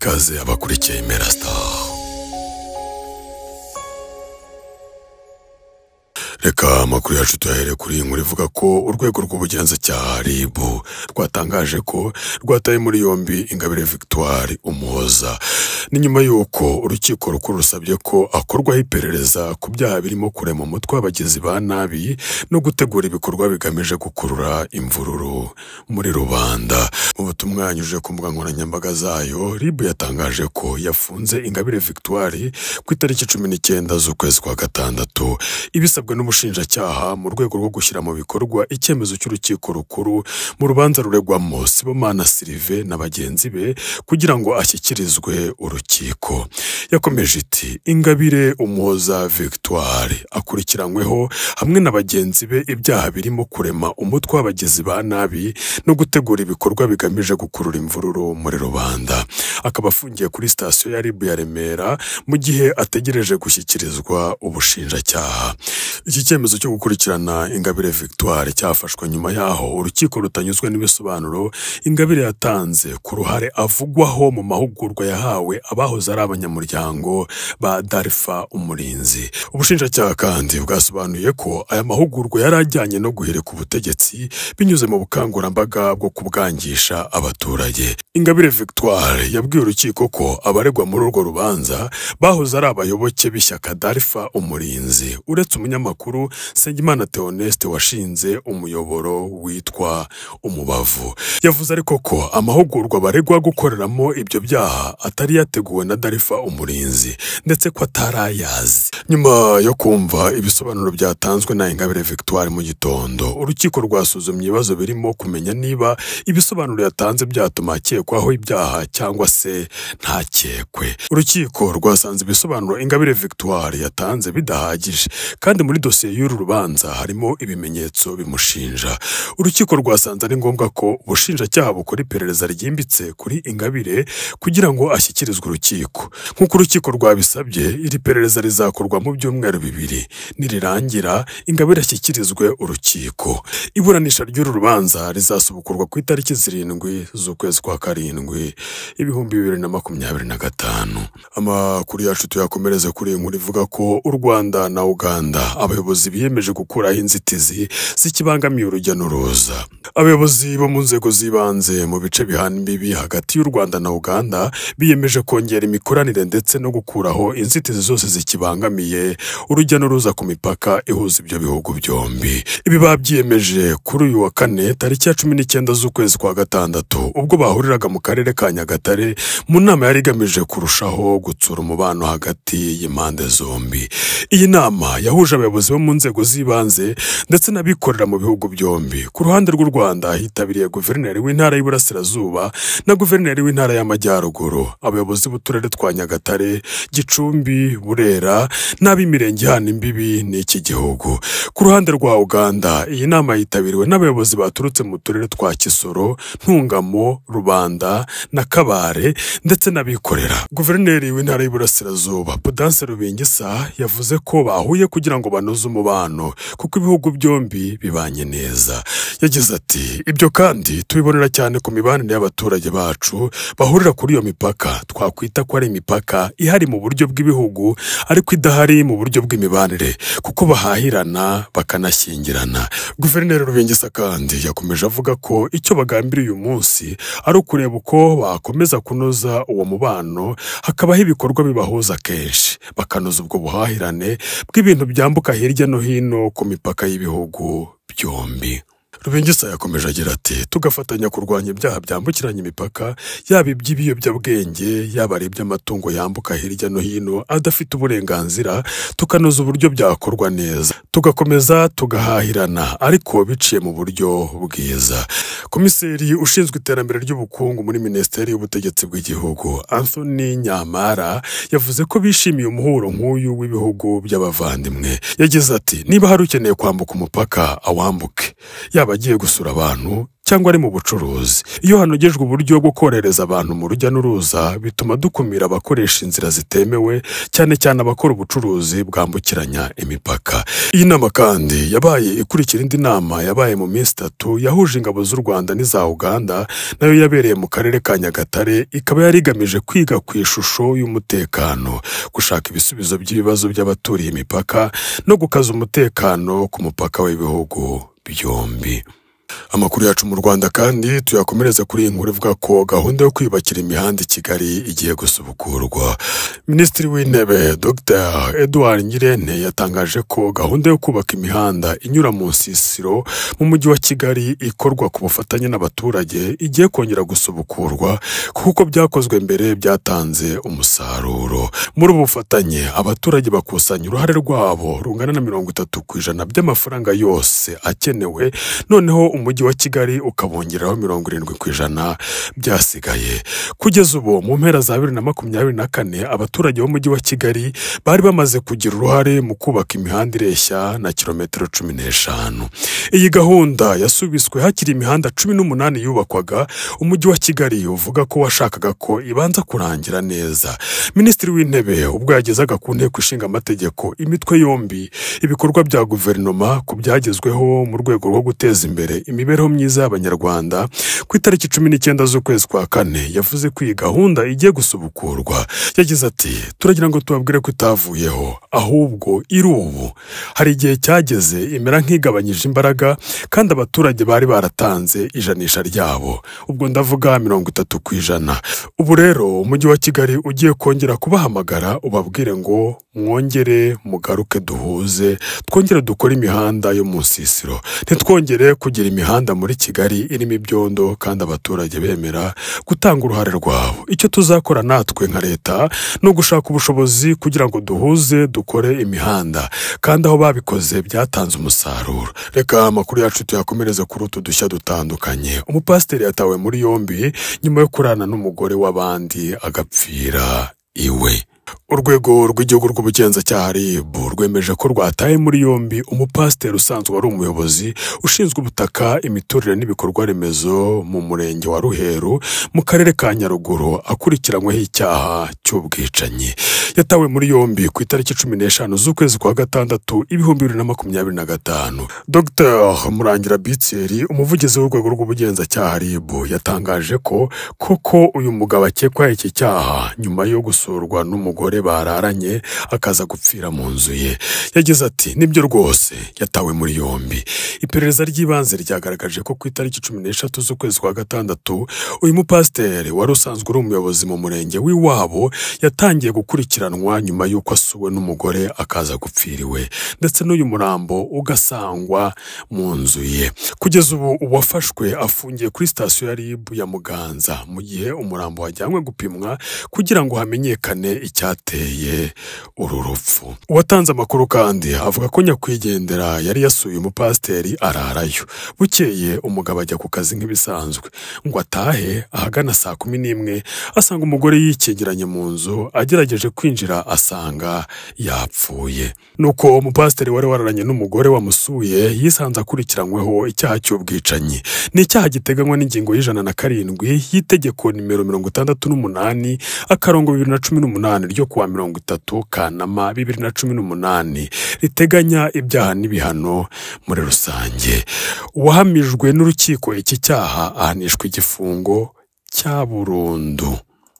Ikaze abakurikiye Imena Star. Reka amakuru yacu tuyahere kuri iyi nkuru ivuga ko urwego rw'ubugenzacyaha RIB rwatangaje ko rwataye muri yombi Ingabire Victoire Umuhoza. Ni nyuma y'uko urukiko rukuru rusabye ko akorwaho iperereza ku byaha birimo kurema umutwe w'abagizi ba nabi no gutegura ibikorwa bigamije gukurura imvururu muri rubanda. Mu butumwa yanyujije ku mbuga nkoranyambaga zayo, RIB yatangaje ko yafunze Ingabire Victoire ku itariki 19 z'ukwezi kwa gatandatu, ibisabwe n'ubushinjacyaha mu rwego rwo gushyira mu bikorwa icyemezo cy'urukiko rukuru mu rubanza ruregwamo Sibomana Sylvain na bagenzi be kugira ngo ashyikirizwe urukiko. Yakomeje iti: Ingabire Umuhoza Victoire akurikiranyweho hamwe na bagenzi be ibyaha birimo kurema umutwe w'abagizi ba nabi no gutegura ibikorwa bigamije gukurura imvururu muri rubanda. Akaba afungiye kuri sitasiyo ya RIB ya Remera mu gihe ategereje gushyikirizwa ubushinjacyaha. Iki cyemezo cyo gukurikirana Ingabire Victoire cyafashwe nyuma yaho urukiko rutanyuzwe n'ibisobanuro Ingabire yatanze ku ruhare avugwaho mu mahugurwa yahawe abahoze ari abanyamuryango ba Darifa Umurinzi. Ubushinjacyaha kandi bwasobanuye ko aya mahugurwa yari ajyanye no guhirika ubutegetsi binyuze mu bukangurambaga bwo kubwangisha abaturage. Ingabire Victoire yabwiye urukiko ko abaregwa muri urwo rubanza bahoze ari abayoboke b'ishyaka Darifa Umurinzi, uretse umunyamakuru Nsengimana Theoneste washinze umuyoboro witwa Umubavu. Yavuze ariko ko amahugurwa baregwa gukoreramo ibyo byaha atari yateguwe na Darifa Umurinzi ndetse ko atarayazi. Nyuma yo kumva ibisobanuro byatanzwe na Ingabire Victoire mu gitondo, urukiko rwasuzumye ibibazo birimo kumenya niba ibisobanuro yatanze byatuma akekwaho ibyaha cyangwa se ntakekwe. Urukiko rwasanze ibisobanuro Ingabire Victoire yatanze bidahagije, kandi muri dosiye y'uru rubanza harimo ibimenyetso bimushinja. Urukiko rwasanze ari ngombwa ko ubushinjacyaha bukora iperereza ryimbitse kuri Ingabire kugira ngo ashyikirizwe urukiko. Nk'uko urukiko rwabisabye, iri perereza rizakorwa mu byumweru 2. Nirirangira, Ingabire ashyikirizwe urukiko. Iburanisha ry'uru rubanza rizasubukurwa ku itariki 7 z'ukwezi kwa 7 2025. Amakuru yacu tuyakomereze kuri iyi nkuru ivuga ko u Rwanda na Uganda abayobozi biyemeje gukuraho inzitizi zikibangamiye urujya n'uruza. Abayobozi bo mu nzego z'ibanze mu bice bihana imbibi hagati y'u Rwanda na Uganda biyemeje kongera imikoranire ndetse no gukuraho inzitizi zose zikibangamiye urujya n'uruza ku mipaka ihuza ibyo bihugu byombi. Ibi babyiyemeje kuri uyu wa kane tariki ya 19 z'ukwezi kwa gatandatu, ubwo bahuriraga mu karere ka Nyagatare mu nama yari igamije kurushaho gutsura umubano hagati y'impande zombi. Iyi nama yahuje abayobozi bo mu nzego z'ibanze ndetse n'abikorera mu bihugu byombi. Ku ruhande rw'u Rwanda hitabiriye guverineri w'intara y'Iburasirazuba na guverineri w'intara y'Amajyaruguru, abayobozi b'uturere twa Nyagatare, Gicumbi, Burera n'ab'imirenge ihana imbibi n'iki gihugu. Ku ruhande rwa Uganda, iyi nama yitabiriwe n'abayobozi baturutse mu turere twa Kisoro, Ntungamo, Rubanda na Kabare ndetse n'abikorera. Guverineri w'intara y'Iburasirazuba Pudence Rubingisa yavuze ko bahuye kugira ngo banoze umubano kuko ibihugu byombi bibanye neza. Yagize ati: ibyo kandi tubibonera cyane ku mibanire y'abaturage bacu bahurira kuri iyo mipaka, twakwita ko ari imipaka ihari mu buryo bw'ibihugu ariko idahari mu buryo bw'imibanire kuko bahahirana bakanashyingirana. Guverineri Rubingisa kandi yakomeje avuga ko icyo bagambiriye uyu munsi ari ukureba uko bakomeza kunoza uwo mubano, hakabaho ibikorwa bibahuza kenshi, bakanoza ubwo buhahirane bw'ibintu byambuka hirya no hino ku mipaka y'ibihugu byombi. Rubingisa yakomeje agira ati: tugafatanya kurwanya ibyaha byambukiranya imipaka, yaba iby'ibiyobyabwenge, yaba ari iby'amatungo yambuka hirya no hino adafite uburenganzira, tukanoza uburyo byakorwa neza, tugakomeza tugahahirana ariko biciye mu buryo bwiza. Komiseri ushinzwe iterambere ry'ubukungu muri Minisiteri y'Ubutegetsi bw'Igihugu, Anthony Nyamara, yavuze ko bishimiye umuhuro nk'uyu w'ibihugu by'abavandimwe. Yagize ati: niba hari ukeneye kwambuka umupaka awambuke, yaba agiye gusura abantu cyangwa ari mu bucuruzi. Iyo hanogejwe uburyo bwo korohereza abantu mu rujya n'uruza, bituma dukumira abakoresha inzira zitemewe, cyane cyane abakora ubucuruzi bwambukiranya imipaka. Iyi nama kandi yabaye ikurikira indi nama yabaye mu minsi 3 yahuje ingabo z'u Rwanda n'iza Uganda, nayo yabereye mu karere ka Nyagatare, ikaba yari igamije kwiga ku ishusho y'umutekano, gushaka ibisubizo by'ibibazo by'abaturiye imipaka no gukaza umutekano ku mupaka w'ibihugu byombi. Amakuru yacu mu Rwanda kandi tuyakomereza kuri iyi nkuru ivuga ko gahunda yo kwiyubakira imihanda i Kigali igiye gusubukurwa. Minisitiri w'Intebe Dr Edouard Ngirente yatangaje ko gahunda yo kubaka imihanda inyura mu nsisiro mu mujyi wa Kigali ikorwa ku bufatanye n'abaturage igiye kongera gusubukurwa kuko byakozwe mbere byatanze umusaruro. Muri ubu bufatanye abaturage bakusanya uruhare rwabo rungana na 30% by'amafaranga yose akenewe, noneho umujyi wa Kigali ukabongeraho 70% byasigaye. Kugeza ubu mu mpera za 2024 abaturage b'umujyi wa Kigali bari bamaze kugira uruhare mu kubaka imihanda ireshya na kilometero 15. Iyi gahunda yasubitswe hakiri imihanda 18 yubakwaga, umujyi wa Kigali uvuga ko washakaga ko ibanza kurangira neza. Minisitiri w'Intebe ubwo yagezaga ku nteko ishinga amategeko imitwe yombi ibikorwa bya guverinoma ku byagezweho mu rwego rwo guteza imbere imibereho myiza y'Abanyarwanda, ku itariki 19 z'ukwezi kwa kane yavuze ko iyi gahunda igiye gusubukurwa. Yagize ati: "Turagira ngo tubabwire ko itavuyeho, ahubwo iri ubu. Hari igihe cyageze imera nk'igabanyije imbaraga kandi abaturage bari baratanze ijanisha ryabo, ubwo ndavuga 30%. Ubu rero umujyi wa Kigali ugiye kongera kubahamagara ubabwire ngo mwongere mugaruke duhuze, twongere dukore imihanda yo mu nsisiro, ntitwongere kugira imihanda muri Kigali irimo ibyondo kandi abaturage bemera gutanga uruhare rwabo. Icyo tuzakora natwe nka leta ni ugushaka ubushobozi kugira ngo duhuze dukore imihanda, kandi aho babikoze byatanze umusaruro." Reka amakuru yacu tuyakomereze kuri utu dushya dutandukanye. Umupasiteri yatawe muri yombi nyuma yo kurana n'umugore w'abandi agapfira iwe. Urwego rw'igihugu rw'ubugenzacyaha RIB rwemeje ko rwataye muri yombi umupasiteri usanzwe ari umuyobozi ushinzwe ubutaka, imiturire n'ibikorwa remezo mu murenge wa Ruheru mu karere ka Nyaruguru, akurikiranyweho icyaha cy'ubwicanyi. Yatawe muri yombi ku itariki 15 z'ukwezi kwa gatandatu 2025. Dr Murangira Bitseri, umuvugizi w'urwego rw'ubugenzacyaha RIB, yatangaje ko koko uyu mugabo akekwaho iki cyaha nyuma yo gusurwa n'umugore bararanye akaza gupfira mu nzu ye. Yagize ati: "Nibyo rwose yatawe muri yombi. Iperereza ry'ibanze ryagaragaje ko ku itariki 13 z'ukwezi kwa gatandatu uyu mupasiteri wari usanzwe ari umuyobozi mu murenge w'iwabo yatangiye gukurikiranwa nyuma y'uko asuwe n'umugore akaza gupfira iwe, ndetse n'uyu murambo ugasangwa mu nzu ye. Kugeza ubu uwafashwe afungiye kuri sitasiyo ya RIB ya Muganza, mu gihe umurambo wajyanywe gupimwa kugira ngo hamenyekane icyateye uru rupfu. Uwatanze amakuru kandi avuga ko nyakwigendera yari yasuye umupasiteri ararayo. Bukeye umugabo ajya ku kazi nk'ibisanzwe, ngo atahe ahagana saa 11 asanga umugore yikingiranye mu nzu, agerageje kwinjira asanga yapfuye. Nuko umupasiteri wari wararanye n'umugore wamusuye yisanze akurikiranyweho icyaha cy'ubwicanyi. Ni icyaha giteganywa n'ingingo y'107 y'itegeko nimero 68 akarongo 2018 ryo kuwa 30 Kanama 2018 riteganya ibyaha n'ibihano muri rusange. Uwahamijwe n'urukiko iki cyaha ahanishwa igifungo cya burundu.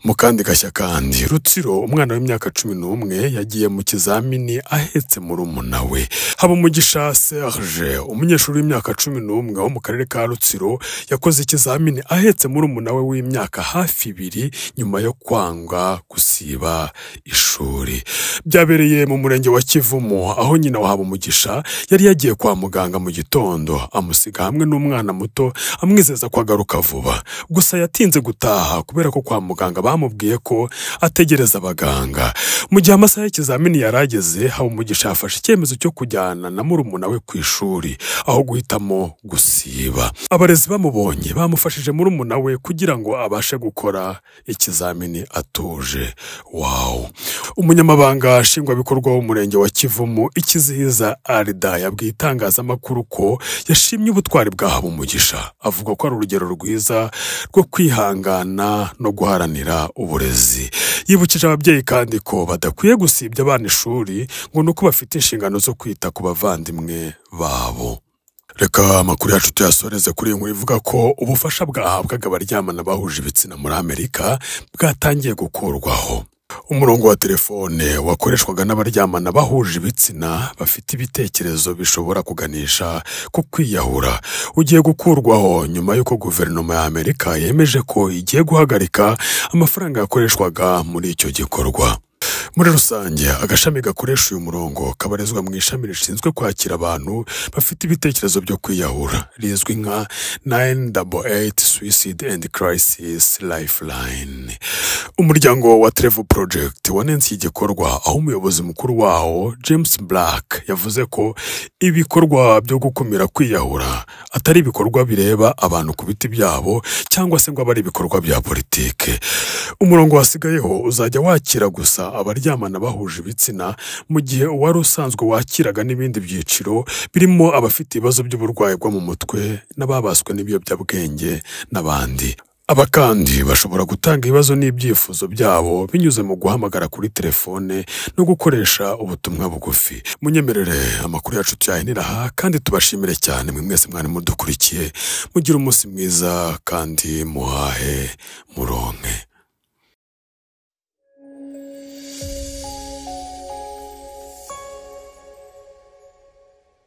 Mu kandi gashya kandi, Rutsiro umwana w'imyaka 11 yagiye mu kizamini ahetse murumuna we. Habumugisha Serge, umunyeshuri w'imyaka 11 wo mu karere ka Rutsiro, yakoze ikizamini ahetse murumuna we w'imyaka hafi 2 nyuma yo kwanga gusiba ishuri. Byabereye mu murenge wa Kivumu, aho nyina wa Habumugisha yari yagiye kwa muganga mu gitondo, amusiga hamwe n'umwana muto amwizeza ko agaruka vuba. Gusa yatinze gutaha kubera ko kwa muganga bamubwiye ko ategereza abaganga. Mu gihe amasaha y'ikizamini yarageze, Habumugisha yafashe icyemezo cyo kujyana na murumuna we ku ishuri aho guhitamo gusiba. Abarezi bamubonye bamufashije murumuna we kugira ngo abashe gukora ikizamini atuje. Wow. Umunyamabanga nshingwabikorwa w'umurenge wa Kivumu, Ikizihiza Arida, yabwiye itangazamakuru ko yashimye ubutwari bwa Habumugisha, avuga ko ari urugero rwiza rwo kwihangana no guharanira uburezi. Yibukije ababyeyi kandi ko badakwiye gusibya abana ishuri ngo nuko bafite inshingano zo kwita ku bavandimwe babo. Reka amakuru yacu tuyasoreze kuri iyi nkuru ivuga ko ubufasha bwahabwaga abaryamana bahuje ibitsina muri Amerika bwatangiye gukurwaho. Umurongo wa telefone wakoreshwaga n'abaryamana bahuje ibitsina bafite ibitekerezo bishobora kuganisha ku kwiyahura ugiye gukurwaho nyuma y'uko guverinoma ya Amerika yemeje ko igiye guhagarika amafaranga yakoreshwaga muri icyo gikorwa. Muri rusange, agashami gakoresha uyu murongo kabarizwa mu ishami rishinzwe kwakira abantu bafite ibitekerezo byo kwiyahura rizwi nka 988 Suicide and Crisis Lifeline. Umuryango wa Trevor Project wanenze iki gikorwa, aho umuyobozi mukuru wawo James Black yavuze ko ibikorwa byo gukumira kwiyahura atari ibikorwa bireba abantu ku biti byabo cyangwa se ngo abe ari ibikorwa bya politike. Umurongo wasigayeho uzajya wakira gusa abaryamana bahuje ibitsina, mu gihe uwari usanzwe wakiraga n'ibindi byiciro birimo abafite ibibazo by'uburwayi bwo mu mutwe n'ababaswe n'ibiyobyabwenge n'abandi. Aba kandi bashobora gutanga ibibazo n'ibyifuzo byabo binyuze mu guhamagara kuri telefone no gukoresha ubutumwa bugufi. Munyemerere amakuru yacu tuyahinira aha, kandi tubashimire cyane mwe mwese mwari mudukurikiye. Mugire umunsi mwiza kandi muhahe muronke.